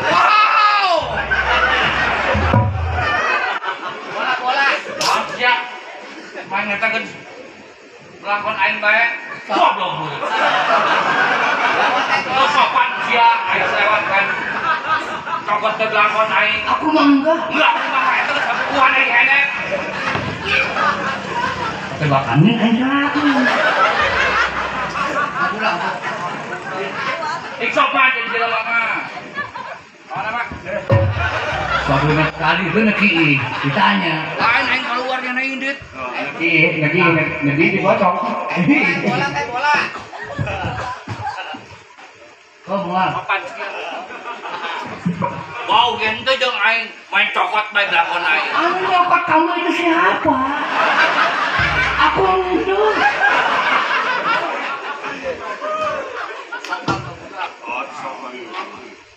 Wow! Bola-bola. Siap. Main eta geus lakon aing bae. Goblok budak. Lu sopan sia aing selewatkan. Cokot teh lakon aing. Aku mah enggak. Enggak, aku mah eta geus sabukuhan aing hene. Tebakannya aing salah. Aku lah. Ik sopan jadi jelema mah. Mana Pak? Waktu kali itu neki ditanya. Lain aing keluarnya na indit. Neki neki neki dipotong. Bola teh bola. Oh, bola. Sopan sia. Wow, gente jeung aing main cokot bae belakon aing. Anu nyokot kamu itu siapa? Aku itu.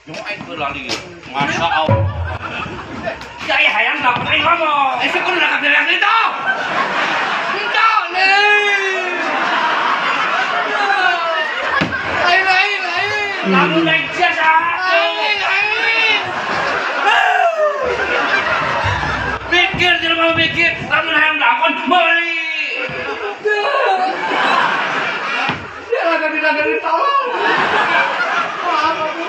Jeung aing keur lali. Masya Allah. Ya aya hayang lakon aing ngomong. Eh, sekudu nak beres itu. Entah nih. Lain lain lain. Lamun aing sia saha? Lain lain. Mikir jelema mikir, lamun hayang lakon meuli. Dia lagi tolong. Maaf aku.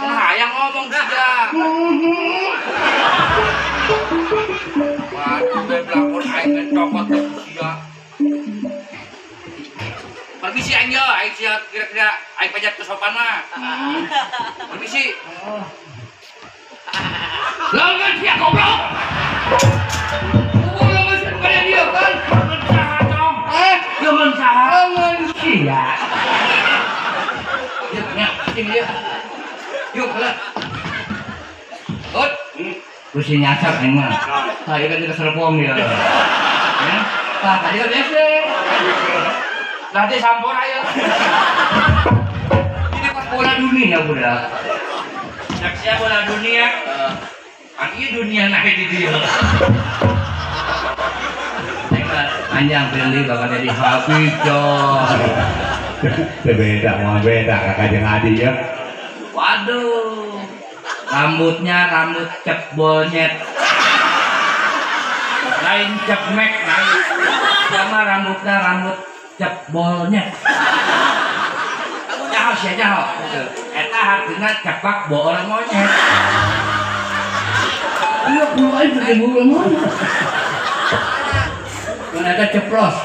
Hayang ngomong sia. Waduh, bae lakon aing cokot teh sia. Permisi aing ye, aing sia kira-kira aing pajak kesopan mah. Permisi. Lengan sia goblok. Lengan sia bukan dia kan? Lengan saha tong? Lengan saha? Lengan sia. Yuk, nya, sini dia. Yuk, lah. Ut. Kusi nyasar aing mah. Tah ieu kan kita serpong dia. Ya. Tah tadi kan biasa. Nanti sampur ayo. Ini pas bola dunia budak. Saksian bola dunia. Kan ieu dunia naik di dieu. Aing mah panjang pilih bakal jadi Habib coy. Beda, mau beda kakak jeung adi ya. Waduh. Rambutnya rambut cep bonyet. Lain cepmek lain. Sama rambutnya rambut cep bonyet. Nyaho sia nyaho. Eta hartina cepak boor monyet. Iya kudu aing pakai boor monyet. Mun eta ceplos.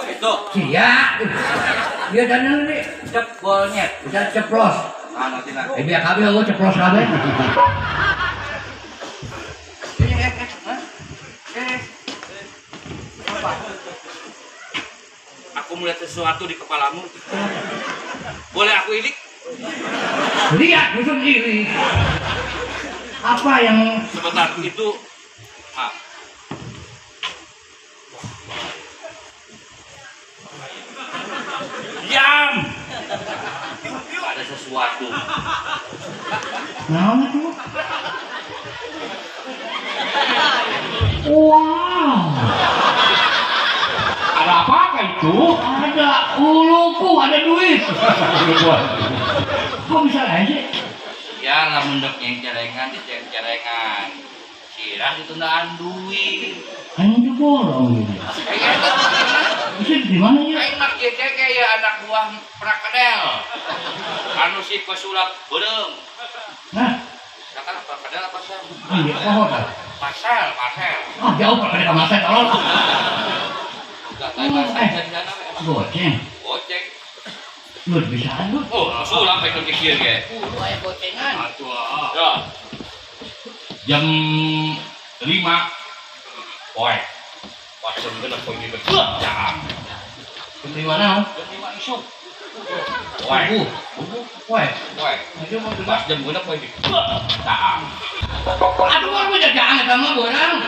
Itu. Sia. Dia dandan nih cep bonyet. Udah ceplos. Ah nanti lah. Eh biar kabeh lu ceplos kabeh. Apa? Aku melihat sesuatu di kepalamu. Boleh aku ilik? Lihat, musuh ilik. Apa yang sebentar itu? Maaf. Diam. Ada sesuatu. Nah, itu. Wow. Ada apa itu? Ada uluku, ada duit. Kok bisa aja? Ya, lamun dek yang cerengan, diceng-cerengan. Sirah ditundaan duit. Aing diborong gitu. Bisa di mana ya? Aing mah kieu kayak anak buah prakedel. Anu si pesulap beureum. Hah? Kata prakedel apa sih? Iya, pohon ah. Marcel, Marcel. Ah, jauh prakedel ka Marcel tolol. Enggak tahu Marcel di sana emang. Goceng. Goceng. Lu bisa lu. Oh, sulap itu kieu ge. Lu aya gocengan. Atuh. Ya. Jam 5. Poe. Pas jam genep poe di jam. Jam 5 naon? Jam 5 isuk. Poe. Poe. Poe. Pas jam genep poe di jam. Aduh, aku jagaan eta mah borang.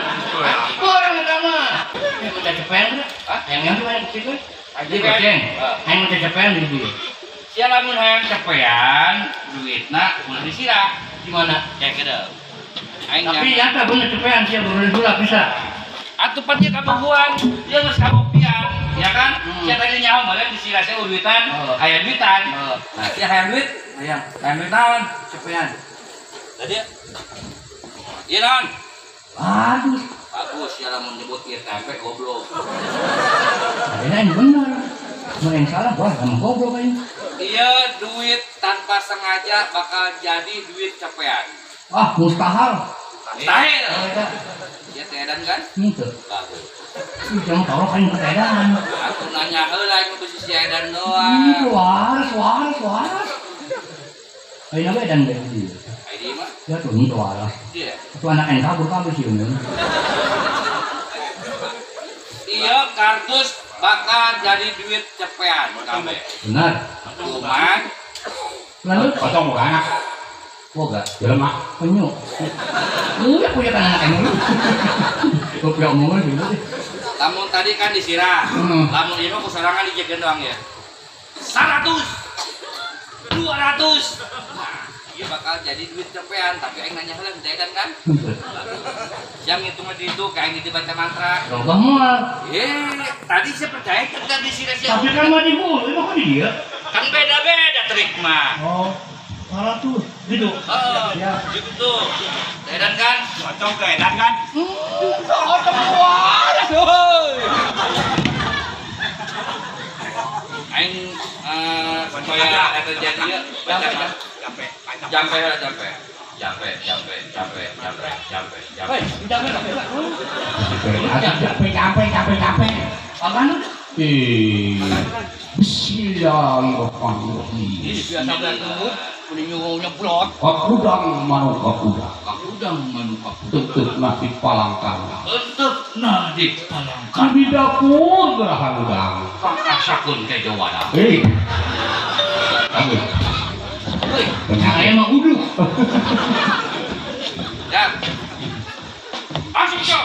Borang eta mah. Eh, udah cepen. Hah? Yang yang mana di situ? Di goceng. Hayang udah cepen di dieu. Sia lamun hayang cepean, duitna ulah disirah. Gimana? Kayak gitu. Aing tapi nyata bener cepean sia baru dulap bisa. Atuh pan dia kabogohan, dia geus kabopian, ya kan? Sia tadi nyaho balik disirah sia duitan, aya duitan. Nah, sia hayang duit, hayang. Hayang duit naon? Cepean. Tadi ieu naon? Bagus. Bagus sia lamun nyebut ieu tempe goblok. Ada yang bener. Mun yang salah wah sama goblok aing. Iya, duit tanpa sengaja bakal jadi duit cepean. Wah, mustahil. Mustahil. Ya teedan kan? Henteu. Bagus. Ih, jangan tahu kan teedan. Aku nanya heula aing mah bisi si edan doang. Ih, waras, waras, waras. Ayeuna mah edan deui. Ai di mah? Ya tuh henteu waras. Iya. Itu anak yang kabur kabur sih umum. Iya, kardus bakal jadi duit cepean kabeh. Benar. Cuman lanjut potong boga anak. Boga. Jelema penyu. Udah punya kan anak emang. Gua punya omongan gitu deh. Lamun tadi kan disirah. Lamun ieu mah ku sorangan dijegeun doang ya. 100 200. Nah, ieu bakal jadi duit cepean, tapi aing nanya heula teu edan kan? Jam ngitung di itu kayak aing dibaca mantra. Robah moal. Tadi saya percaya kan disirah sia. Tapi kan mah di bulu, emang kok di dia? Kan beda-beda trik mah. Oh. 100 gitu. Heeh. Ya. Gitu tuh. Edan kan? Otong ke edan kan? Otong waras euy. Aing supaya eta jadi ya, baca jampe. Jampe jampe. Jampe jampe jampe jampe jampe jampe. Hei, jampe jampe. Jampe jampe jampe jampe. Apaan udah? Bismillahirrahmanirrahim. Ini biasa belajar. Kuning nyeblot. Kakudang manuka kuda. Kakudang manuka kuda. Tetep nasi palangkana. Tetep nasi palangkana. Di dapur gerahan udang. Pangkasakun ke Jawa. Hei. Kamu. Hei. Saya mah uduh. Ya. Masuk cok.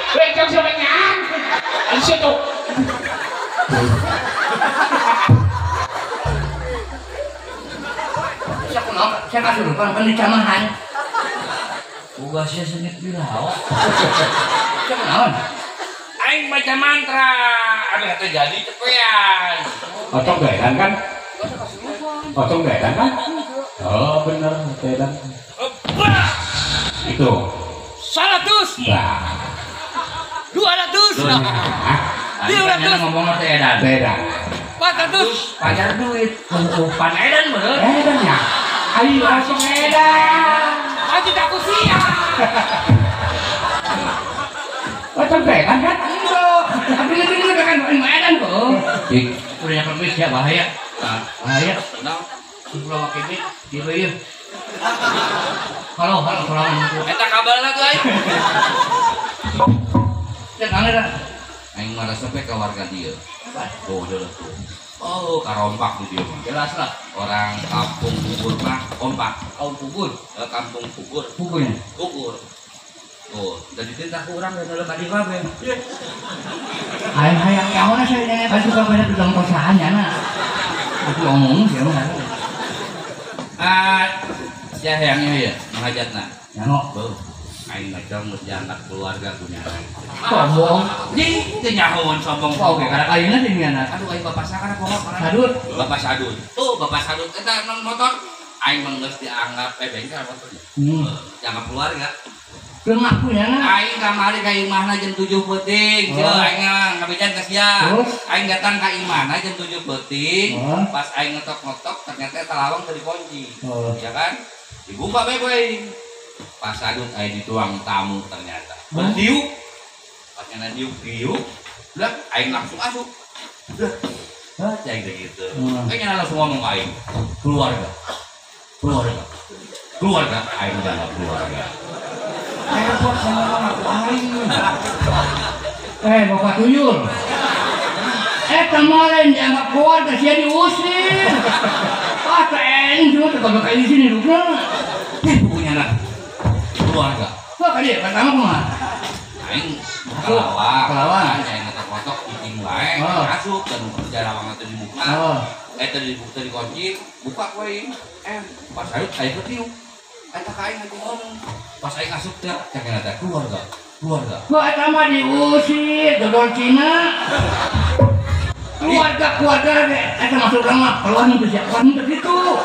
Weh, siapa nyan? Situ. Saya kunaon? Saya kasurupan kan di camahan. Boga sia sengit bilawa. Saya kunaon? Aing baca mantra, abeh teh jadi cepean. Otong gaedan kan? Otong gaedan kan? Oh, bener, gaedan. Itu. 100. Nah. 200. 300. Ngomong teh edan. Edan. 400. Pacar duit. Pan edan bener. Edan ya. Ayo langsung edan. Lanjut aku sia. Otong gaedan kan? Enggak. Tapi lebih bener kan edan kok. Udah nyampe bis ya bahaya. Bahaya. Nah, pulau pakai duit di ieu. Halo, halo, halo. Eta kabarna tuh aing. Cek aneh dah. Aing mah resep ka warga dieu. Tuh, tuh. Oh, karompak di dieu mah. Jelas lah. Orang kampung Pugur mah kompak. Kaum Pugur, kampung Pugur. Pugurnya. Pugur. Tuh, jadi titah ku urang dan ka dieu kabeh. Aing hayang nyaho saya nanya kan suka banyak tukang kosahan ya na. Aku ngomong sih emang. Ah, sia hayangnya ya, menghajatna. Nyaho. Beuh. Aing ngajong geus diangkat keluarga punya. Sombong. Jing teu nyahoan sombong. Oke, karena ayeuna sih nya. Aduh aing bapak sakana pokok karena. Sadut. Bapak sadut. Tuh bapak sadut eta nang motor. Aing mah geus dianggap bengkel motornya. Dianggap keluarga. Teu ngaku nya. Aing kamari ka imahna jam 7 peuting. Sia aing ngabejan ka sia. Aing datang ka imahna jam 7 peuting. Pas aing ngetok-ngetok ternyata eta lawang teu dikunci. Ya kan? Dibuka bae ku aing. Pas sadut aing dituang tamu ternyata. Berdiuk. Pas nyana diuk-diuk, udah aing langsung asup. Udah. Hah, aing teh gitu. Aing nyana langsung ngomong ka aing. Keluarga. Keluarga. Keluarga aing udah keluarga. Repot sama aku aing. Bapak tuyul. Kemarin dianggap keluarga sia diusir. Ah, teh semua teh kagak kayak di sini dukna. Punya lah. Keluarga. Wah, ka dieu pertama kumaha? Aing buka lawang. Lawang aing ngetok-ngetok cicing wae, asup dan kerja lawang teh dibuka. Eta dibuka dikunci, buka ku aing. Pas aing aya ketiuk. Eta ka aing ngomong. Pas aing asup teh cek eta keluarga. Keluarga. Wah, eta mah diusir dodol Cina. Keluarga eta masuk rumah, keluar henteu sia, keluar henteu kitu.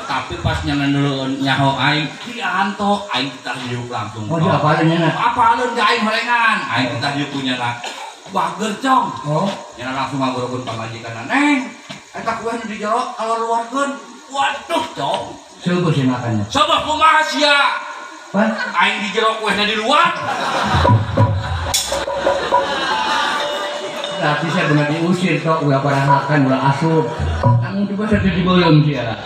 Tapi pas nyanan dulu nyaho aing di Anto, aing kita diuk langsung. Oh, di apaleun nya? Apaleun da aing horengan. Aing kita diuk punya lah. Bager cong. Oh, nyana langsung ngagorokeun pamajikanna. Neng, eta kue nu di jero kaluarkeun. Waduh, cong. Seueuh sih makannya. Coba kumaha sia? Pan aing di jero kuehna di luar. Tapi saya benar diusir kok, ulah parahakan, ulah asup. Kamu juga sudah dibelum dia.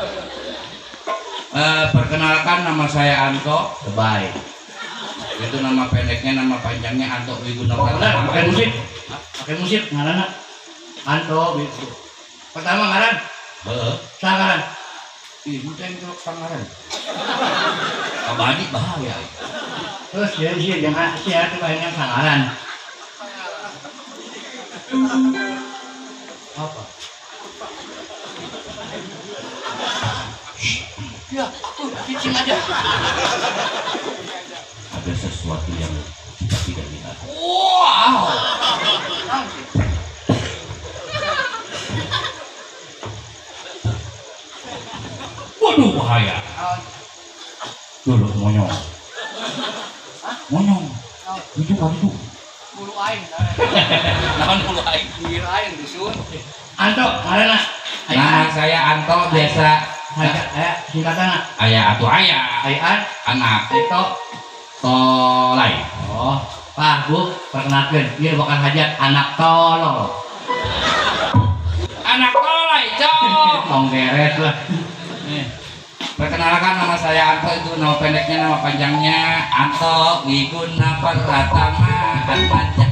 Perkenalkan nama saya Anto. Baik. Itu nama pendeknya, nama panjangnya Anto Wiguna. Pakai musik. Pakai musik ngaranna. Anto Wiguna. Pertama ngaran. Heeh. Sangaran. Ih, mun teh sangaran. Abadi bahaya. Terus ya sih jangan sia teh banyak sangaran. Apa? Ya, aku cicing aja. Ada sesuatu yang kita tidak lihat. Wow. Waduh, bahaya. Dulu monyong. Monyong. Itu kan itu. Bulu aing. Naon bulu aing? Bulu aing dusun. Anto, ngaranna. Nama saya Anto biasa. Aya singkatanna. Aya atuh aya. Aya anak. Itu Tolai. Oh, Pak, Bu, perkenalkan, ieu bukan hajat anak tolol. Anak tolai, cok. Tong beres lah. Perkenalkan nama saya Anto, itu nama pendeknya, nama panjangnya Anto Wiguna Pratama Atmaja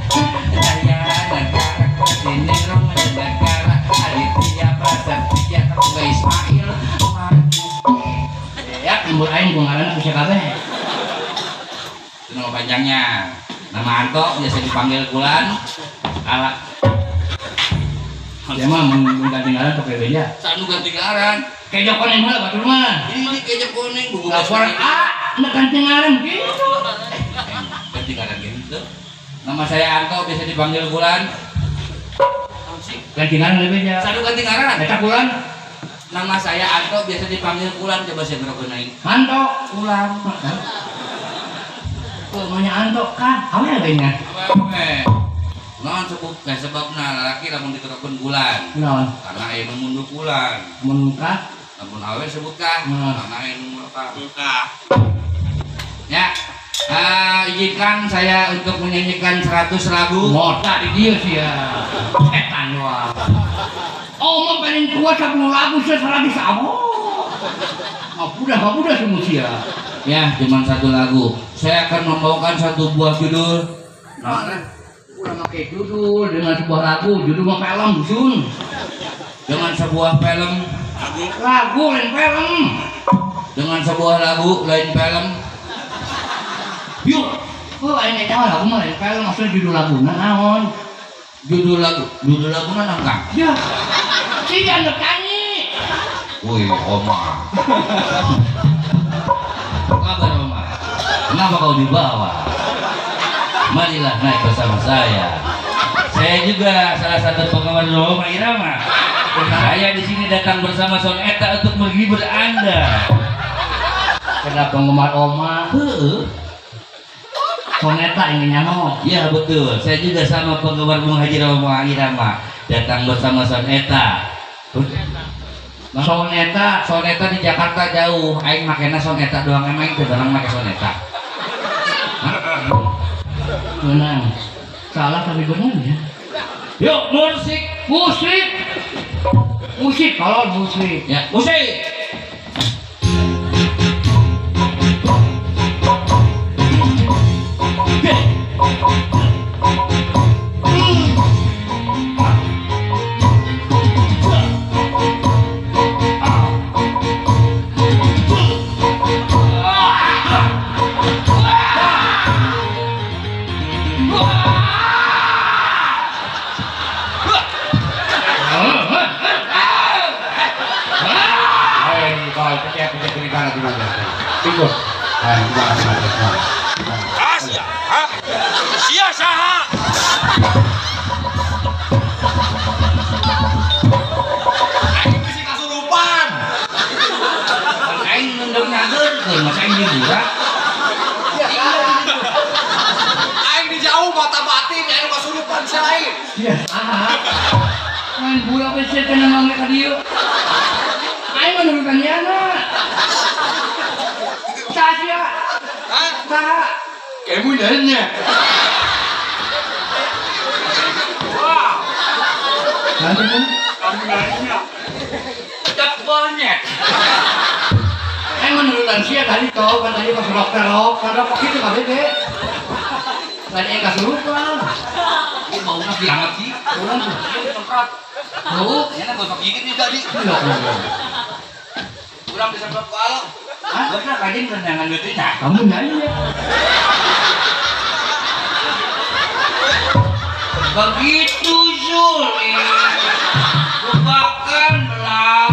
Jaya Negara Sini Roma Negara Aditya Prasetya Karga Ismail. Ya, lembur aing gua ngaranna bisa kabeh. Itu nama panjangnya. Nama Anto biasa dipanggil Bulan. Ala. Dia mah mun ganti ngaran pakai beja. Sanu ganti ngaran. Kejo koneng heula batur mah. Ini kejo koneng bubu. Lapor A, nek ganti ngaran gitu. Ganti ngaran gitu. Nama saya Anto biasa dipanggil Bulan. Ganti ngaran beja. Sanu ganti ngaran. Eta Bulan. Nama saya Anto biasa dipanggil Bulan, coba saya gerokeun. Anto Bulan. Namanya Anto kan, awe lainnya. Awe. Naon sebab sebabna lalaki lamun dikerokeun bulan. Naon? Karena aya nu mundur bulan. Mun ka? Lamun awe sebut ka, karena aya nu muka. Ya. Izinkan saya untuk menyanyikan 100 lagu. Mota di dieu sia. Setan wae. Oh, mah paling kuat 10 lagu sia 100 abo. Mabudah semua sia. Ya, cuma satu lagu. Saya akan membawakan satu buah judul. Nah, udah pakai judul dengan sebuah lagu, judul mah film dusun. Dengan sebuah film, lagu lain film. Dengan sebuah lagu lain film. Yuk, oh ini tahu lagu mah lain film, maksudnya judul lagu naon? Judul lagu naon Kang? Ya, si jangan nyanyi. Woi, Oma. Kabar Oma? Kenapa kau dibawa? Marilah naik bersama saya. Saya juga salah satu penggemar Rhoma Irama. Saya di sini datang bersama Soneta untuk menghibur Anda. Kenapa penggemar Oma? Heeh. Soneta ini nyaho. Ya betul. Saya juga sama penggemar Bung Haji Rhoma Irama. Datang bersama Soneta. Soneta, Soneta di Jakarta jauh. Aing makena Soneta doang, emang aing teu barang make Soneta. Menang. Salah tapi benar ya. Yuk, musik, musik. Musik kalau musik. Ya, musik. Sia lain. Iya, saha? Main bola we sia teh nang ka dieu. Aing mah nurutan nyana. Saha sia? Hah? Saha? Kamu nanya. Wah. Nanti kan? Kamu nanya. Cek monyet. Aing mah nurutan sia tadi tau kan tadi pas rok rok gitu kabeh ge. Tadi aing kasurupan. Ini baunya banget sih. Urang tuh. Iya disemprot. Bau, nyana gosok gigi nih tadi. Ya Allah. Urang disemprot ku alo. Hah? Gua kajin rendangan leutiknya. Kamu nanya. Begitu sulit. Lupakan belang.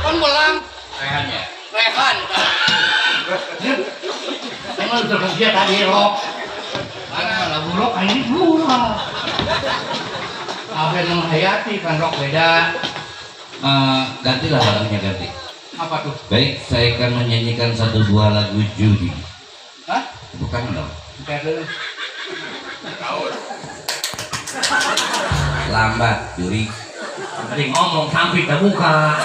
Kan belang. Rehannya. Rehan. Emang terus tadi rok. Mana lagu rock ini murah. Apa yang menghayati kan rock beda. Gantilah lagunya ganti. Apa tuh? Baik, saya akan menyanyikan satu buah lagu judi. Hah? Bukan dong. Bukan dulu. Lambat, juri. Tadi ngomong sampai terbuka.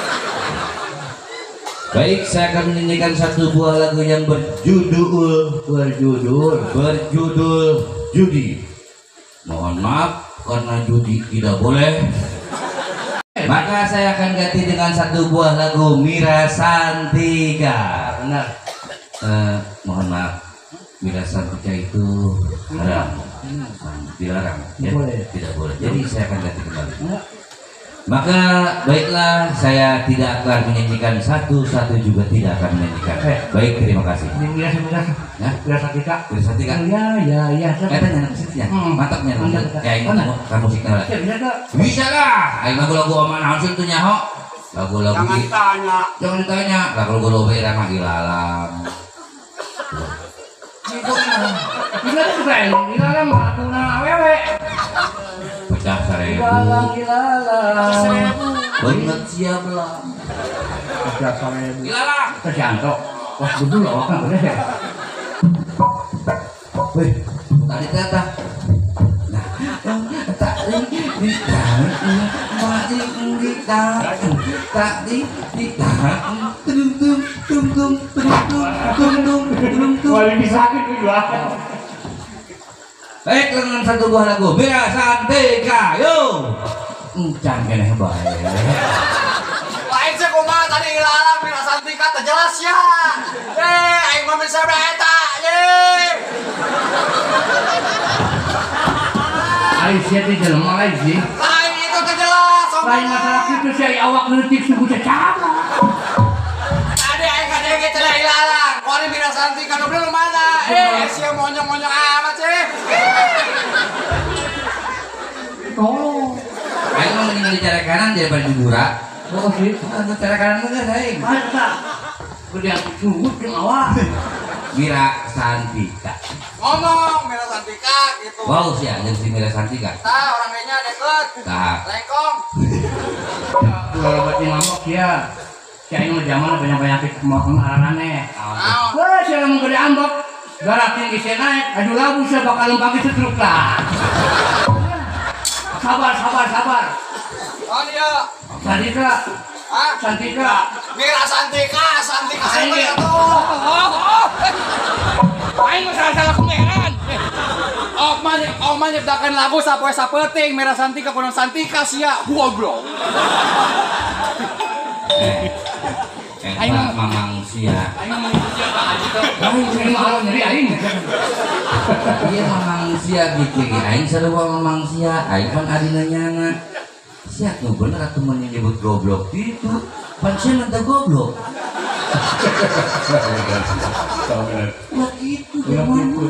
Baik, saya akan menyanyikan satu buah lagu yang berjudul berjudul Judi. Mohon maaf karena judi tidak boleh. Maka saya akan ganti dengan satu buah lagu Mira Santika. Benar. Mohon maaf, Mira Santika itu haram, dilarang, ya? Tidak boleh. Jadi saya akan ganti kembali. Maka baiklah, saya tidak akan menyanyikan satu-satu juga tidak akan menyanyikan. Baik, terima kasih. Mira Santika. Mira Santika. Ya, ya, ya. Katanya anak musiknya. Mantap nya. Ya, ini kan musiknya. Bisa lah. Ayo lagu-lagu Oman Hansun tuh nyaho. Lagu-lagu. Jangan ditanya. Jangan ditanya. Lagu-lagu Lobe Rama Ilalang. Bisa tuh keren. Ilalang laguna awewe. Pecah seribu. Ilalang. Banget siap lah. Pecah seribu. Ilalang. Terjantok. Wah, betul loh kan boleh. Wih, tadi tata. Nah, tak di di tak tak di di tung tung tung tung tung tung tung tung tung. Wah, lebih sakit juga. Baik, dengan satu buah lagu Mira Santika, yo. Encan keneh bae. Lain sih kumaha tadi ilalang Mira Santika teh jelas ya. Aing mah bisa eta, ye. Aing sia teh jelema lain sih. Lain itu teh jelas. Lain masalah kitu sia awak leutik suku cecaba. Tadi aing kadenge cenah ilalang, kuari Mira Santika nu bener mana? Sia monyong-monyong amat sih. Tolong. Aing mah mending bicara kanan daripada dibura. Oh sih. Bicara kanan mah aing. Masa. Gede sungguh jeung awak. Mira Santika. Ngomong Mira Santika gitu. Wow sih jeung si Mira Santika. Tah orang lainnya deket. Tah. Lengkong. Kalau berarti ngambek ya. Si aing mah zaman banyak penyakit mau araneh. Wah, sia lamun gede ambek. Darah tinggi sia naik, aduh labu sia bakal lempang setruk lah. Sabar, sabar, sabar. Oh dia. Santika. Hah? Santika. Mira Santika, Santika siapa ya tuh? Aing mah salah-salah kemeran. Oma nyiptakan lagu sapoe sapeting Mira Santika kuno Santika sia. Goblok. Aing mamang sia. Aing mamang sia Pak Haji tuh. Aing mah nyeri aing. Iya mamang sia gitu. Aing sarua mamang sia, aing pan adina nyana. Sia tuh bener atuh mun nyebut goblok gitu. Pan sia teu goblok. Lah gitu gimana?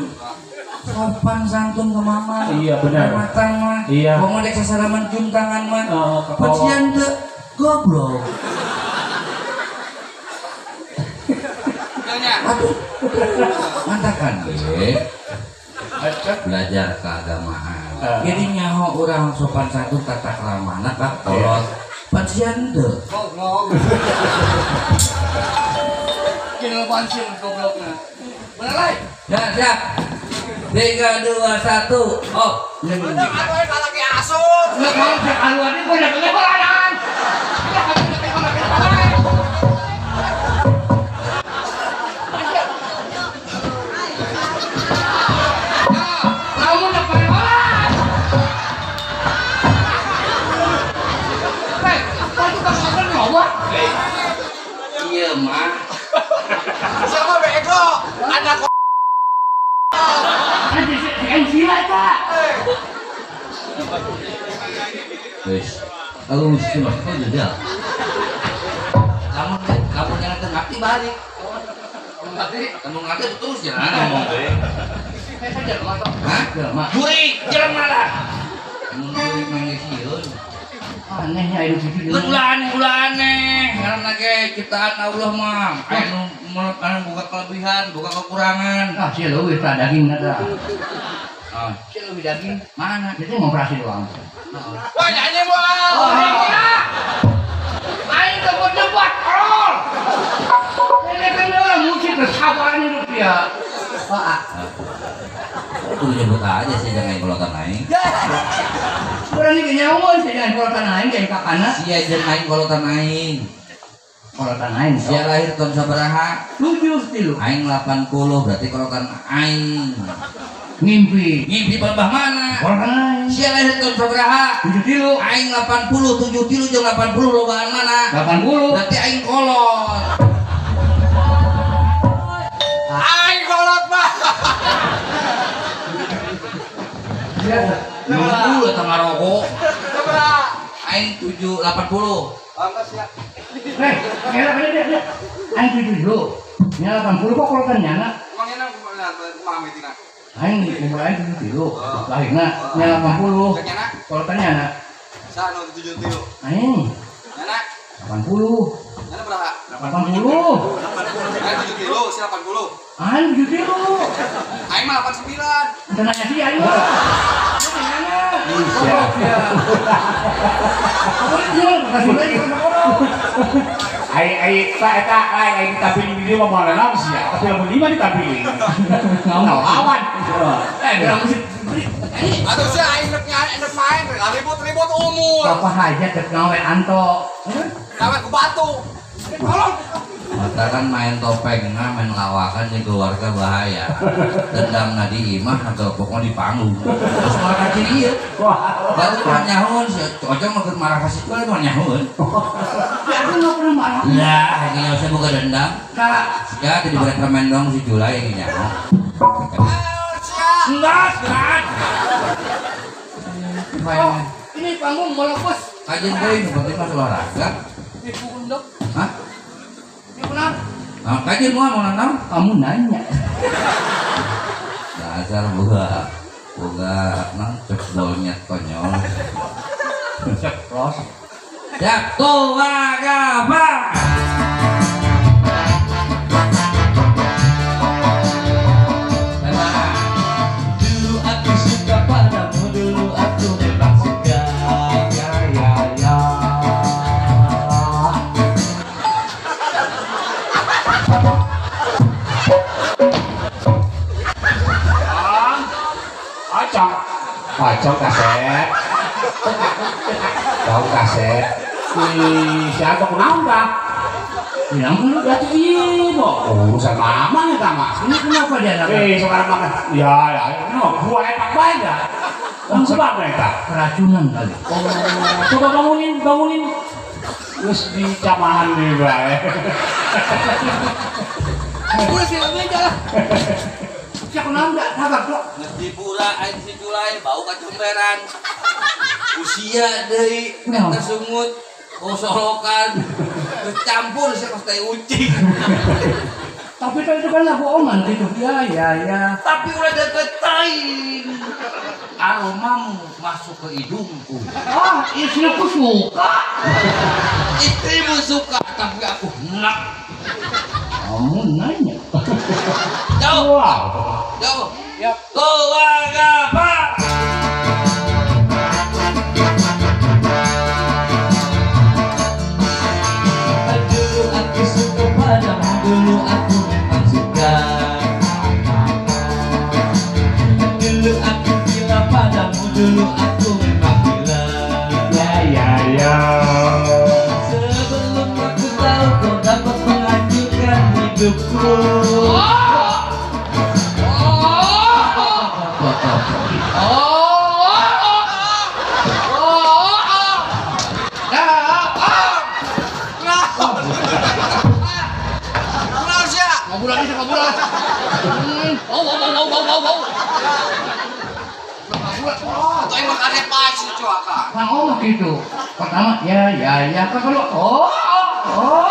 Sopan santun ke mama. Iya benar. Matang mah. Iya. Komo dek sasalaman cium tangan mah. Pan sia teu goblok. Aduh, mantap kan deh. Belajar keagamaan. Jadi nyaho orang sopan santun tata kramana kak kolot. Pansian teu. Goblok. Kena pansian goblokna. Bener lain? Ya, siap. 3, 2, 1, oh. Aduh, lagi asup. Nggak mau cek aluan ini, gue udah kelebaran. Kamu udah kelebaran. Hei, apa itu kamu makan nyoba? Iya, mah. Siapa bego? Anak Wes, aku mesti masuk aja. Kamu kamu jangan ngerti balik. Kamu ngerti terus jalan ngomong teh. Hah? Gurih, jalan malah. Mun gurih mah sieun. Anehnya ayo situ. Ulah aneh. Karena ge ciptaan Allah mah. Aya nu boga kelebihan, boga kekurangan. Ah, sia leuwih tah daging tah. Ah, sia leuwih daging. Mana? Itu ngoperasi doang. Wah, nyanyi moal. Aing teu berdebat, tolol. Ini kan orang musik kesabaran hidup dia. Pak. Tuh nyebut aja sih jangan kolotan aing. Berani ke nyawa sih jangan kolotan aing kayak kakana. Sia jeung aing kolotan aing. Kolotan aing. Sia lahir tahun sabaraha? 73. Aing 80 berarti kolotan aing. Ngimpi. Ngimpi balebah mana? Kolotan aing. Sia lahir tahun sabaraha? 73. Aing 80, 73 jeung 80 lobaan mana? 80. Berarti aing kolot. Aing kolot mah. Nunggu atau ngarokok? Sabaraha? Aing 780. Angkat sia. Hei, kira kira dia. Aing 70. Nya 80 kok kolotan nyana? Emang enak kumaha mitina? Aing umur aing 73. Lahirna nya 80. Cek nyana? Kolotan nyana. Saha nu 73? Aing Nyana? 80. Nyana berapa? 80. Aing 73, si 80. Aing 73. Aing mah 89. Teu nanya sih aing mah. Iya. Ai ai ta eta ai ai ditampilin di dieu mah moal naon sih ya. Tapi lamun di mah ditampilin. Lawan. Eh, urang musik. Atuh sia aing rek main ribut-ribut umur. Bapak hajat rek ngawe anto. Ngawe ku batu. Tolong. Mata kan main topeng, nah main lawakan di keluarga bahaya. Dendam di imah atau pokoknya di panggung. Terus malah kacir iya. Baru mah nyahun, si Ojong mah marah kasih gue mah nyahun. Ya aku nggak pernah marah. Lah, ini usah buka dendam. Kak, ya jadi diberi permen dong si Julai ini nyahun. Enggak, enggak. Oh, ini panggung mau lepas. Kajian gue ini penting mas olahraga. Dipukul dok. Hah? Benar. Nah, kajian mau nanam? Kamu nanya. Dasar boga nang cek bolnya konyol. Ceplos. Ya, tua gaba. Dulu aku suka padamu, dulu aku memang suka. Ya ya ya. Acong kaset. Tahu kaset. Ih, siapa kunaon tah? Bilang dulu berarti ieu urusan mama eta mah. Ini kenapa dia nak? Sekarang makan. Ya, ya, no, gua epak bae ya. Ang sebab eta? Keracunan kali. Oh, coba bangunin. Terus dicamahan deui bae. Udah sih aja lah. Siapa kunaon enggak sabar kok. Geus dipura aing si Julai bau kacumberan. Usia deui eta sungut solokan tercampur sih kos tai ucing. Tapi kan itu kan lagu oman gitu. Ya ya ya. Tapi udah deket aing. Aromamu masuk ke hidungku. Ah, istriku suka. Istrimu suka, tapi aku enak. Kamu nanya. Jauh. Jauh. Yap. Keluarga Pak. Dulu aku suka padamu, dulu aku memang suka. Dulu aku memang gila. Ya ya ya. Sebelum aku tahu kau dapat menghancurkan hidupku. Mang omah gitu. Pertama ya ya ya kalau oh oh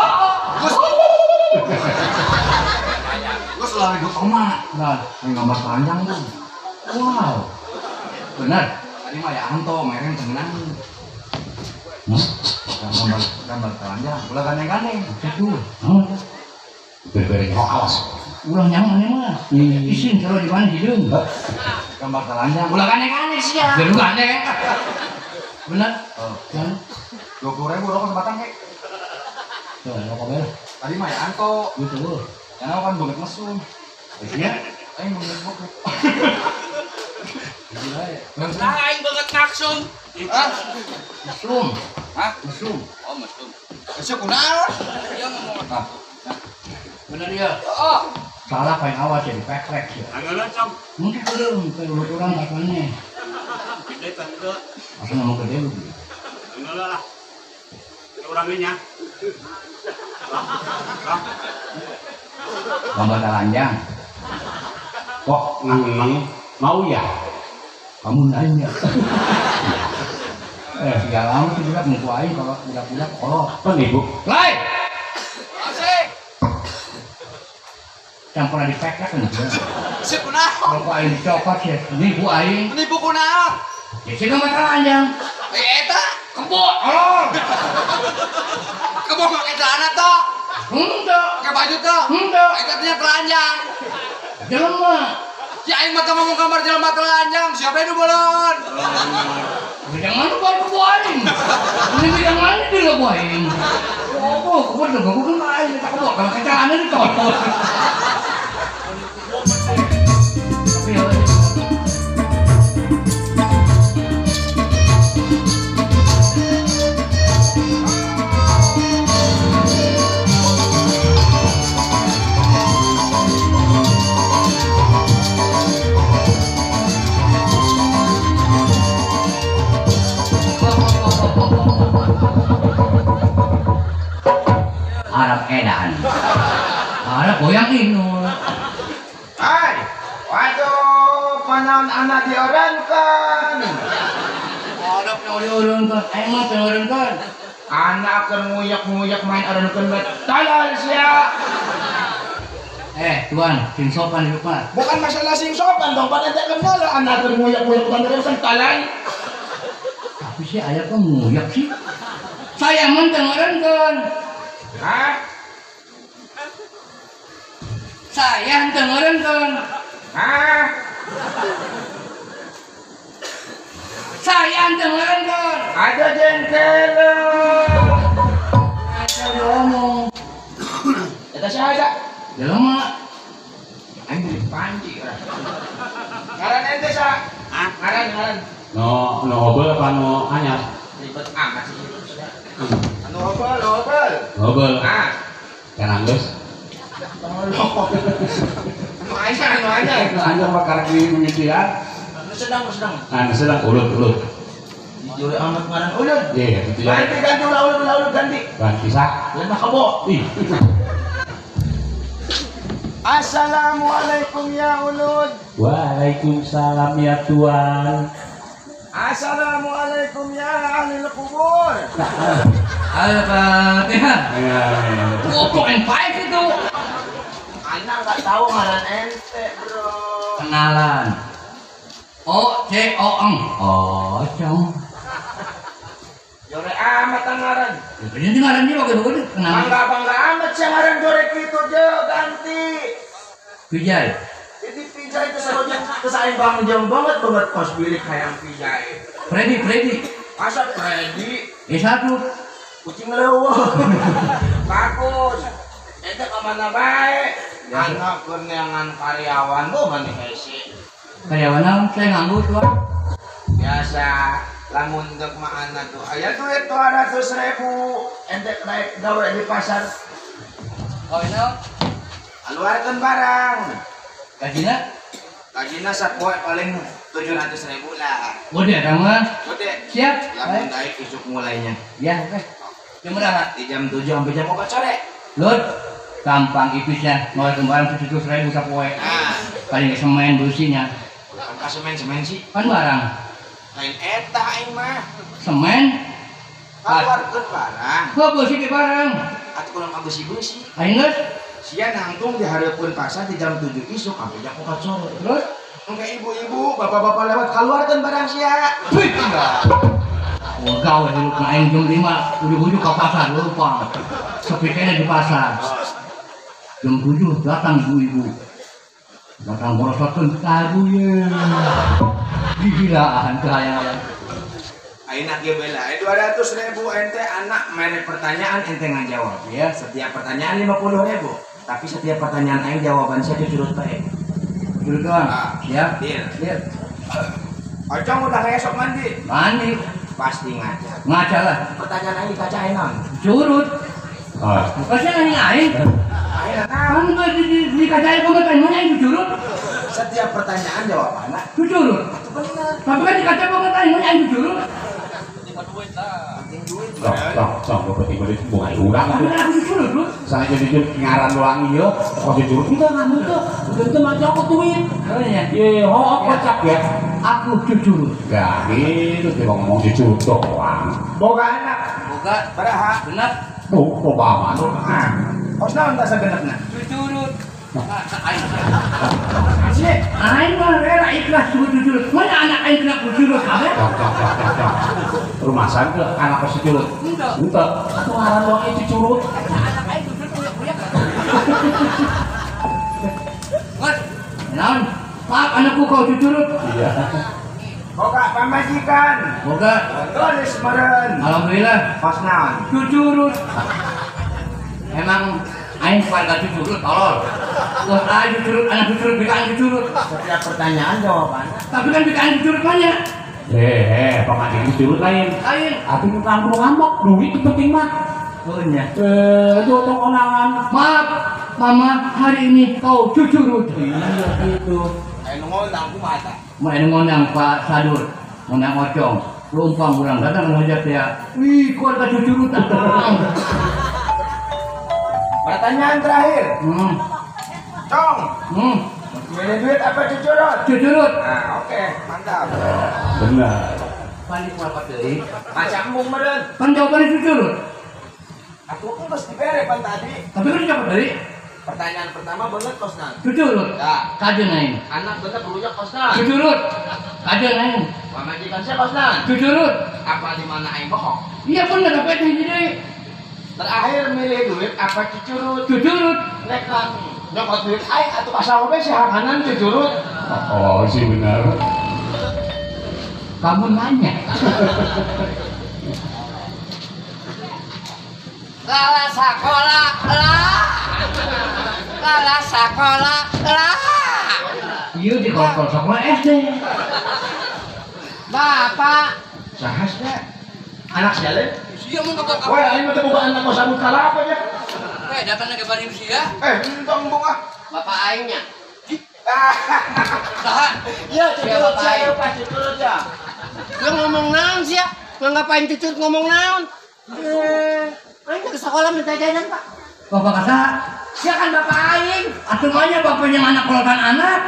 gue selalu ikut oma. Nah, gambar telanjang tuh. Wow. Benar. Tadi mah ya Anto mereng tenang. Gambar gambar telanjang, ulah gandeng-gandeng. Itu. Bere-bere awas. Ulah nyaman mah. Isin kalau di mana hidung. Gambar telanjang, ulah gandeng-gandeng sih ya. Jadi gandeng. Benar? Oh. Kan 20.000 rokok sebatang kek. Tuh, rokok berapa? Tadi mah ya Anto. Gitu. Karena kan banget mesum. Iya. Aing banget bokep. Gila ya. Aing banget naksum. Hah? Mesum. Hah? Mesum. Oh, mesum. Mesum kunaon? Iya ngomong. Nah. Benar ya? Oh. Salah paling awas ya dipeklek ya. Anggeuleuh, Cong. Mungkin belum kayak orang katanya. Gede tante. Masa ngomong gede lu? Anggeuleuh lah. Urang nya. Lah. Gambar telanjang. Kok nang mau ya? Kamu nanya. Segala lama tuh budak nipu aing kalau budak-budak kolot. Penipu. Lai. Asik. Campur di peklek kan. Sip kunaon? Kalau aing dicopot ya, nipu aing. Nipu kunaon? Ya sih gambar telanjang. Eta kebo. Tolong. Kebo make celana toh? Henteu. Pakai baju toh? Henteu. Eta nya telanjang. Jelema. Si aing mah ngomong gambar jelema telanjang, siapa nu bolon? Bidang mana baru kebo aing? Ini bidang mana dia kebo aing? Oh, kebo tuh kebo kan aing tak kebo kalau pakai celana dicopot. Tapi ya Arab edan. Arab goyang inul. Hai, waduh, panon anak diorankan. Arab diorankan, emang diorankan. Anak akan nguyak-nguyak main orankan talal sia. Tuan, sing sopan di depan. Bukan masalah sing sopan dong, pak ente kenal anak akan nguyak-nguyak bukan orankan talal. Tapi sih ayah kok nguyak sih. Saya menteng orankan. Hah? Saya henteu ngeureunkeun. Hah? Saya henteu ngeureunkeun. Ada jengkel. Ada diomong. Eta saha ada? Jelema. Aing beli panci. Ngaran ente saha? Hah? Ngaran ngaran. No no obel apa no anyar? Ribet amat sih. Anu obel, obel. Obel. Ah. Kan geus. Tolong. Anu anyar, anu anyar. Anu anyar mah karek mimitian. Anu sedang, sedang. Anu sedang ulut-ulut. Jure amat ngaran ulun. Iya, gitu ya. Ganti ganti ulah ulun ulah ulun ganti. Ganti sah. Lain mah kebo. Ih. Assalamualaikum ya ulun. Waalaikumsalam ya tuan. Assalamualaikum ya ahli kubur. Al-Fatihah. 4.5 itu. Anak nggak tahu ngaran ente, bro. Kenalan. O C O N. Ocong. Jore amat ngaran. Jadi ngaran dia bagus-bagus kenalan. Bangga-bangga amat sih ngaran jore gitu je ganti. Pijai. Jadi Pijai itu seroja kesaing bang jauh banget banget kos bilik hayang Pijai. Freddy, Freddy. Masa Freddy? Satu. Kucing leuweung. Bagus. Ente kemana bae? Anak kurniangan karyawan bu mani hese. Karyawan naon? Saya nganggur tuh. Ya Biasa lamun dek maana tuh aya duit 200.000 ente naik gawe di pasar. Gawe naon? Keluarkan barang. Gajina? Gajina sapoe paling 700.000 lah. Gede kang mah. Gede. Siap. Lamun naik isuk mulainya. Ya, oke. Jam berapa? Di jam 7 sampai jam 4 sore. Lur, gampang ipisnya ngeluarkan barang 700.000 sapoe. Nah, paling semen bersihnya. Bukan ka semen-semen sih. Kan barang. Lain eta aing mah. Semen? Keluarkeun barang. Kok beusi di barang? Atuh kurang ka beusi-beusi. Aing geus sia nangtung di hareupeun pasar di jam 7 isuk sampai jam 4 sore. Terus engke ibu-ibu, bapak-bapak lewat keluarkeun barang sia. Wih, enggak. Wah, gawe hirup aing jam 5 ujug-ujug ka pasar lupa. Sepi kene di pasar. Jam 7 datang ibu-ibu. Datang borosotkeun tabu ye. Gigilaan teu hayang-hayang. Ayeuna kieu bae lah, 200.000 ente anak mere pertanyaan ente ngajawab. Ya, setiap pertanyaan 50.000. Tapi setiap pertanyaan aing jawaban saya curut bae. Curut doang. Siap. Deal. Deal. Ocong udah esok mandi. Mandi. Pasti ngaca. Ngaca lah. Pertanyaan aing dikaca aing naon? Curut. Ah. Pasti nanya aing. Aing naon? Kan di kaca aing komentar nanya aing curut. Setiap pertanyaan jawabanna curut. Itu bener. Tapi kan di kaca komentar nanya aing curut. Duit lah. Penting duit. Sok penting duit bukan urang. Saya jadi ngaran doang ieu, kok jujur enggak nganu teu. Teu mah aku duit. Oh iya. Ye, hooh kocak ya. Aku jujur. Ya gitu dia ngomong jujur doang. Boga anak. Boga baraha. Genep. Tuh, loba amat. Kos naon tah sagenepna? Jujur. Aing mah rela ikhlas jujur. Mana anak aing kena jujur kabeh? Rumah sakit anak pasti curut. Henteu. Henteu. Atuh ngaran doang itu curut. Anak aing jujur kuyak-kuyak. Mas, naon? Maaf anakku kau jujur. Iya. Boga pamajikan. Boga. Tulis meureun. Alhamdulillah. Kos naon? Jujur. Emang aing keluarga jujur tolol. Wah, aing jujur, anak jujur, bikaan jujur. Setiap pertanyaan jawabannya. Tapi kan bikaan jujur banyak. Pemancing jujur lain. Lain. Tapi bukan perlu ngambek, duit itu penting mah. Oh iya. Itu otong konangan. Maaf, Mama, hari ini kau jujur. Iya gitu. Aing ngondang kumaha tah? Mun aing ngondang Pak Sadur, ngondang Ocong. Lumpang urang datang ngajak ya. Wih, keluarga jujur datang. Pertanyaan terakhir. Cong. Milih duit apa cucurut? Cucurut. Nah, oke, mantap. Benar. Panik berapa deui? Macam embung meureun. Pan jawabannya cucurut. Aku geus dibere pan tadi. Tapi kan dijawab deui. Pertanyaan pertama bener kosna. Cucurut. Ya. Kajeun aing. Anak bener perlunya kosna. Cucurut. Kajeun aing. Pamajikan saya kosna. Cucurut. Apa di mana aing bohong? Iya bener apa itu hiji deui. Terakhir milih duit apa cucurut? Cucurut. Nek kan nyokot duit aing atuh asal we si hanganan cucurut. Oh, sih benar. Kamu nanya. Lala sekolah lah. Lala sekolah lah. Iya di kolkol sekolah SD. Bapak. Sahasnya anak siapa? Sia mun kebak. Woi, aing mah teu boga anak kos sabut kalapa nya. Datangna ke bari sia. Entong embung ah. Bapak aingnya. Saha? Iya, cucurut sia, pasti cucurut ya. Lu ngomong naon sia? Ngapain cucurut ngomong naon? Aing ke sekolah minta jajan, Pak. Bapak kata, sia kan bapak aing. Atuh mah nya bapaknya anak kolotan anak.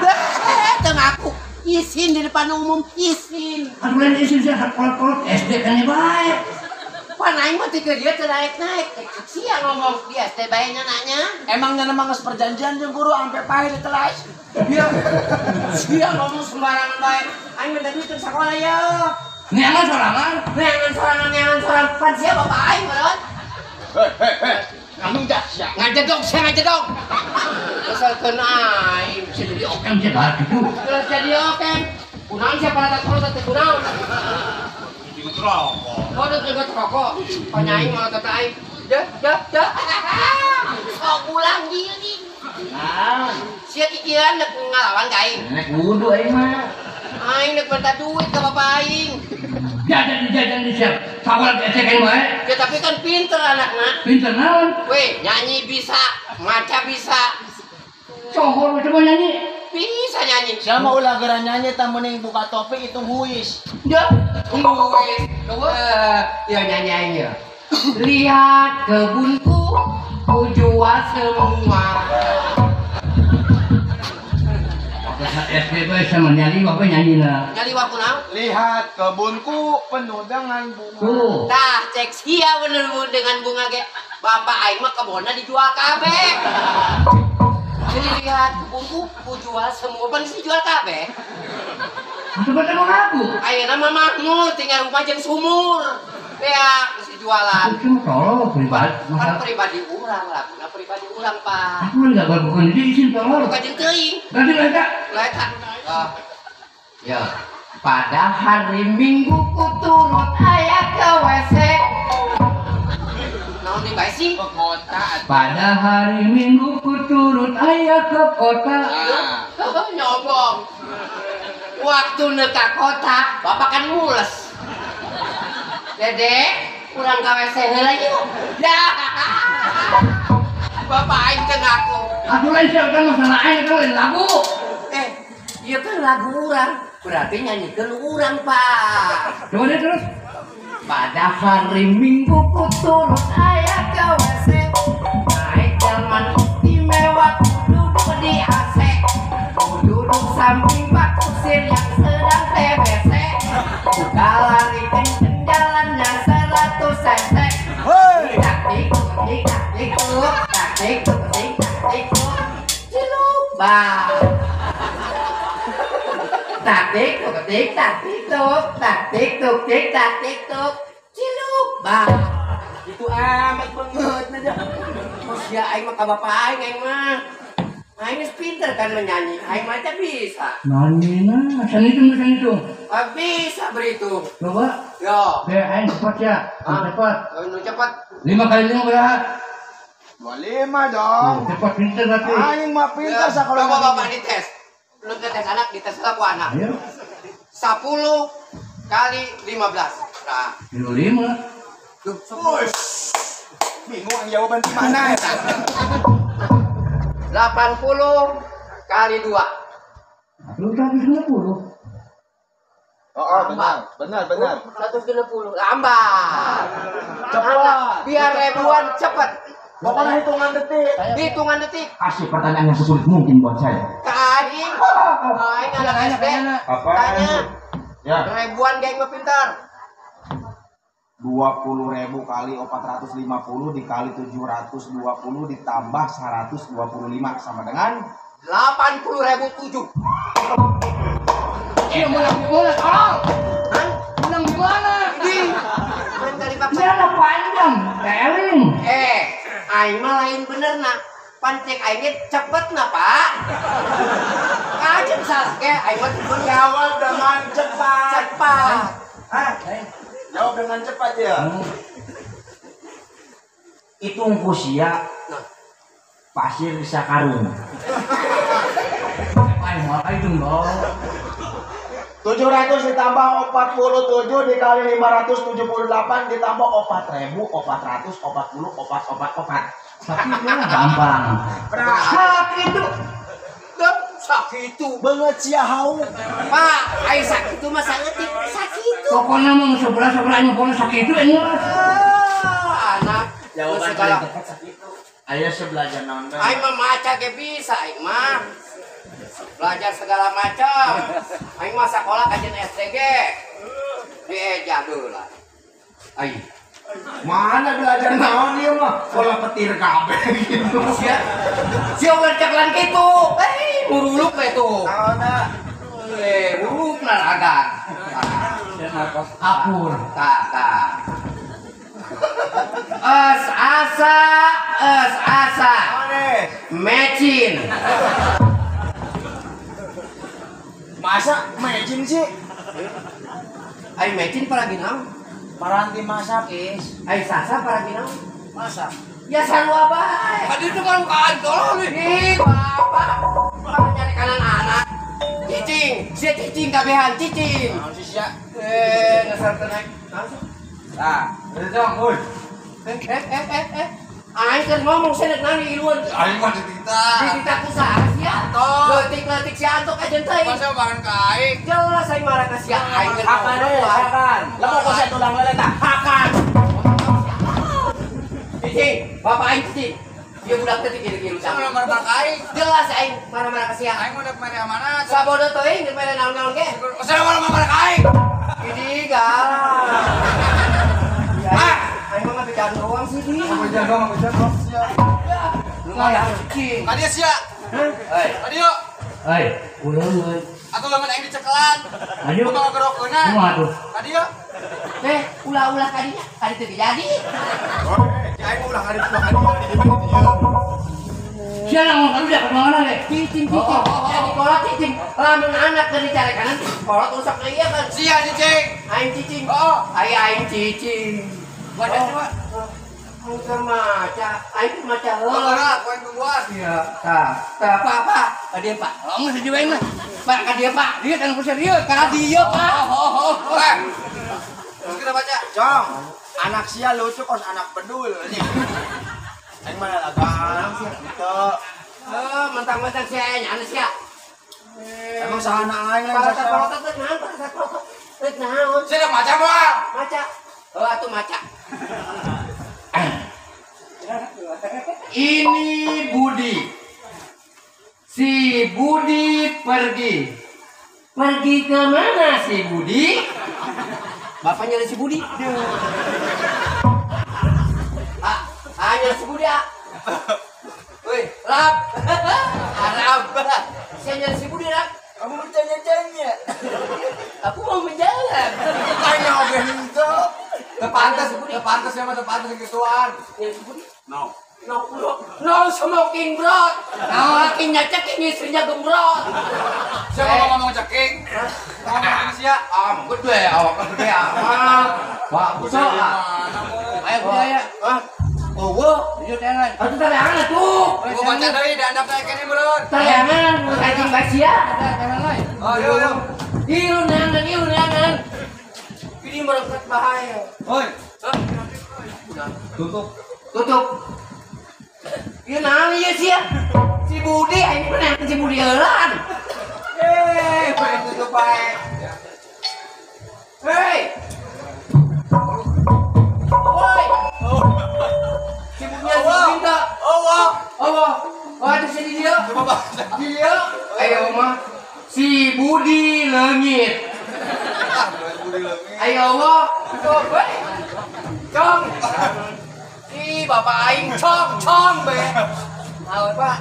Teu ngaku. Isin di depan umum, isin. Atuh lain isin sia kolot-kolot SD kan bae. Pan aing mah teu dia teu naik-naik. Sia ngomong di SD bae nya nanya. Emangnya nemang geus perjanjian jeung guru sampai pae ditelas. Iya. Sia ngomong sembarangan bae. Aing minta duit ke sekolah ya. Neangan sorangan. Neangan sorangan, neangan sorangan. Pan sia bapak aing meureun. Hei. Ngamudak sia. Ngajedog sia ngajedog. Keselkeun aing. Sia jadi okem sia dah gitu. Terus jadi okem. Kunaon sia pada sekolah teh kunaon? Rokok. Oh, udah rokok. Panyaing malah tata aing. Dah, dah, dah. Sok pulang gini. Naon? Sia kikiran dek ngalawan ka aing. Nek wudu aing mah. Aing nek minta duit ke bapak aing. Jajan di siap. Sakola diecekin wae. Ya tapi kan pinter anakna. Pinter naon? Weh, nyanyi bisa, maca bisa. Cohor coba nyanyi. Bisa nyanyi. Siapa ulah geura nyanyi tah mending buka topi hitung huis. Ya, huis. Ya nyanyi aing ya. Lihat kebunku, ku jual semua. SD bae sama nyali apa nyanyi lah. Nyali waku naon? Lihat kebunku penuh dengan bunga. Tuh. Tah cek sia bener dengan bunga ge. Bapak aing mah kebonna dijual kabeh. Jadi lihat kebunku ku jual semua, pan dijual kabeh. Coba tengok aku. Ayeuna mah makmur tinggal rumah jeung sumur. Ya, mesti jualan. Itu tolong pribadi. Kan pribadi urang lah, guna pribadi urang, Pak. Aku enggak bukan di izin tolong. Bukan jeung teuing. Ganti lah eta. Lah eta. Ya. Pada hari Minggu ku turut ayah ke WC. Naon deui bae sih? Ke kota. Pada hari Minggu ku turut ayah ke kota. Nyombong. Waktu neka kota, bapak kan mules. Dede, kurang ke WC heula yuk. Ya. Bapak aing teu ngaku. Aku lain siapa masalah aing eta lain lagu. Ieu kan lagu urang. Berarti nyanyikeun urang, Pak. Coba deh terus. Pada hari Minggu ku turut ayah ke WC. Naik delman istimewa ku duduk di AC. Ku duduk samping Pak Kusir yang sedang TBC. Ku lari kenceng jalannya 100 cc. Tak tikuk tik tikuk tak tikuk tik tikuk. Ciluk bah. Tak tikuk tik tak tikuk tak tikuk tik tak tikuk. Ciluk bah. Itu amat banget aja. Terus ya aing mah ka bapak aing aing mah. Aing geus pinter kan menyanyi, aing mah teh bisa. Nyanyi nah, san hitung. Ah, bisa berhitung. Coba. Yo. Biar aing cepat ya. Cepat. Nu cepat. 5 kali 5 berapa? 25 dong. Cepat pinter berarti. Aing mah pinter sakola. Coba bapak dites. Lu tes anak, dites lah ku anak. Ayo. 10 kali 15. Nah. 25. Duh, bingung ang jawaban di mana ya? 80 kali 2. Lu 160. Oh, benar. 160. Lambat. Cepat. Biar ribuan cepat. Pokoknya hitungan detik. Hitungan detik. Kasih pertanyaan yang sesulit mungkin buat saya. Aing. Aing anak SD. Tanya. Ya. Ribuan geng mah pintar. 20.000 kali 450 dikali 720 ditambah 125 sama dengan 80.007. Iya, menang di mana? Tolong. Hah? Menang di mana? Di. Main kali bapak. Ini ada panjang, teling. Aing mah lain bener nak. Pancek aingnya cepet nah, Pak. Kajen salah ke aing mah cepet. Jawab dengan cepat. Cepat. Hah? Jawab dengan cepat ya. Hitung kusia. Nah. Pasir sakarung. Aing mau hitung dong. 700 ditambah 47 dikali 578 ditambah 4.444 4 4. Tapi itu gampang. Sakit itu. Sakit itu. Banget sia hau. Pak, aing sakit itu mah saeutik sakit itu. Pokoknya mah sebelah-sebelah aing pokoknya sakit itu aing. Anak jawaban paling tepat sakit itu. Aya sebelajar naon bae. Aing mah maca ge bisa aing mah. Belajar segala macam. Aing mah sakola kajian SDG. Dieja dulu lah. Aing. Mana belajar naon ieu mah? Pola petir kabeh gitu. Sia. Sia ulah caklan kitu. Muruluk we tuh. Naonna? Muruluk na raga. Apur. Tah, tah. Es asa, es asa. Mecin. Masa mecin sih? Ai mecin paragi naon? Paranti masak, Is. Ai sasa paragi naon? Masak. Ya sarua bae. Tadi itu kan bukan tolong nih. Ih, bapak. Bapak nyari kanan anak. Cicing, sia cicing kabehan cicing. Naon sih sia? Ngasar teu naik. Tah, dong, euy. Aing keur ngomong sia rek naon iluan. Aing mah ditita. Ditita ku saha sia? Leutik-leutik sia antok aja teuing. Masa makan ka aing? Jelas aing marah ka sia. Aing keur hakan we, hakan. Lamun kok sia tulang lele tah, hakan. Cicing, bapak aing cicing. Ieu budak teh kieu-kieu. Sama marah ka aing. Jelas aing marah-marah ka sia. Aing mah udah mere amanat. Sabodo teuing geus mere naon-naon ge. Sia marah-marah ka aing. Ini galak. Ah, aing mah ngabejaan doang sih di. Ngabejaan doang sia. Lumayan cicing. Ka dieu sia. Hei. Ka dieu. Hei, uleun. Atuh lamun aing dicekelan. Ayo. Kumaha gerokeunna? Kumaha tuh? Ka dieu. Ulah-ulah kadinya, kadi teu jadi. Aing mah ulah kadi ulah kadi di dieu. Sia ngomong kalu dia kumaha ge? Cicing cicing. Jadi kolot cicing. Lamun anak keur dicarekanan kolot rusak ieu kan. Sia cicing. Aing cicing. Oh, aing cicing. Baca coba. Aing keur maca, aing keur maca heula. Heula, ku aing tungguan. Iya. Tah, tah Pak, Pak. Ka dieu Pak. Lamun si aing mah. Pak, ka dieu Pak. Dieu kan ku serius. Ka dieu Pak. Oh. Terus kita baca. Cong, anak sia lucu kos anak bedul. Aing mah lagaan henteu. Mentang-mentang sia nya sia. Emang sahana aing lain saha. Palotot teh naon, palotot. Rek naon? Sia maca moal. Maca. Oh, atuh maca. Ini Budi. Si Budi pergi. Pergi ke mana si Budi? Bapaknya si Budi. Hanya si Budi. Woi, rap. Arab. Saya si Budi, rap. Kamu bertanya-tanya. Aku mau menjawab. Tanya oge henteu. Tepantes ya mah tepantes gituan. Si Budi? No. No, no, no smoking bro. Lakinya ceking, istrinya gembrot. Siapa mau ngomong ceking? Ngomong sia. Ah, gede awak gede amat. Pak, Bisa Ayo budaya. Hah? Oh, wah. Ieu teh lain. Atuh tareangan atuh. Gua baca deui da andap teh kene meureun. Tareangan anjing basia. Oh, yo yo. Ieu neangan, ieu neangan. Ini merengket bahaya. Oi. Tutup. Tutup. Ieu naon ieu sia? Si Budi aing pernah si Budi heulaan. Bae tutup bae. Hei. Woi. Si Budi si Budi. Oh, oh. Oh, ada si dia. Coba baca. Dia. Ayo mah. Si Budi leungit. Budi leungit. Ayo mah. Tuh, weh. Cong. Ih, bapak aing cong-cong be. Naon, Pak?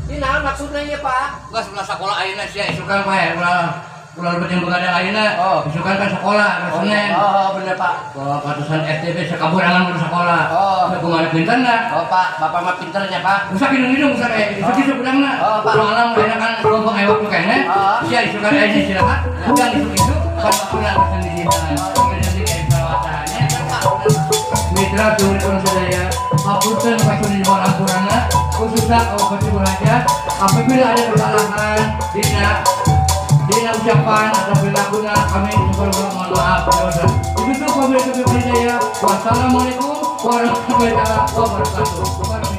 Ini naon maksudnya ya, Pak? Geus ulah sakola ayeuna sia isukan bae ulah ulah lebet yang begadang ayeuna. Isukan kan sekolah hari Senin. Oh, bener, Pak. Katusan STB sekaburangan kudu sekolah. Oh. Kumaha pinterna? Oh, Pak, bapak mah pinternya, Pak. Usah hidung-hidung usah kayak isuk-isuk udangna. Oh, Pak. Urang alam ayeuna kan kelompok aya waktu keneh. Sia isukan aya istirahat, hudang isuk-isuk, kan bakuran sendiri. Mitra turun sedaya, hapunten pasun di bawah ampurana, khususnya kabupaten Raja, apabila ada kesalahan dina ucapan atau perilakunya kami mohon maaf. Itu tuh wassalamualaikum warahmatullahi wabarakatuh.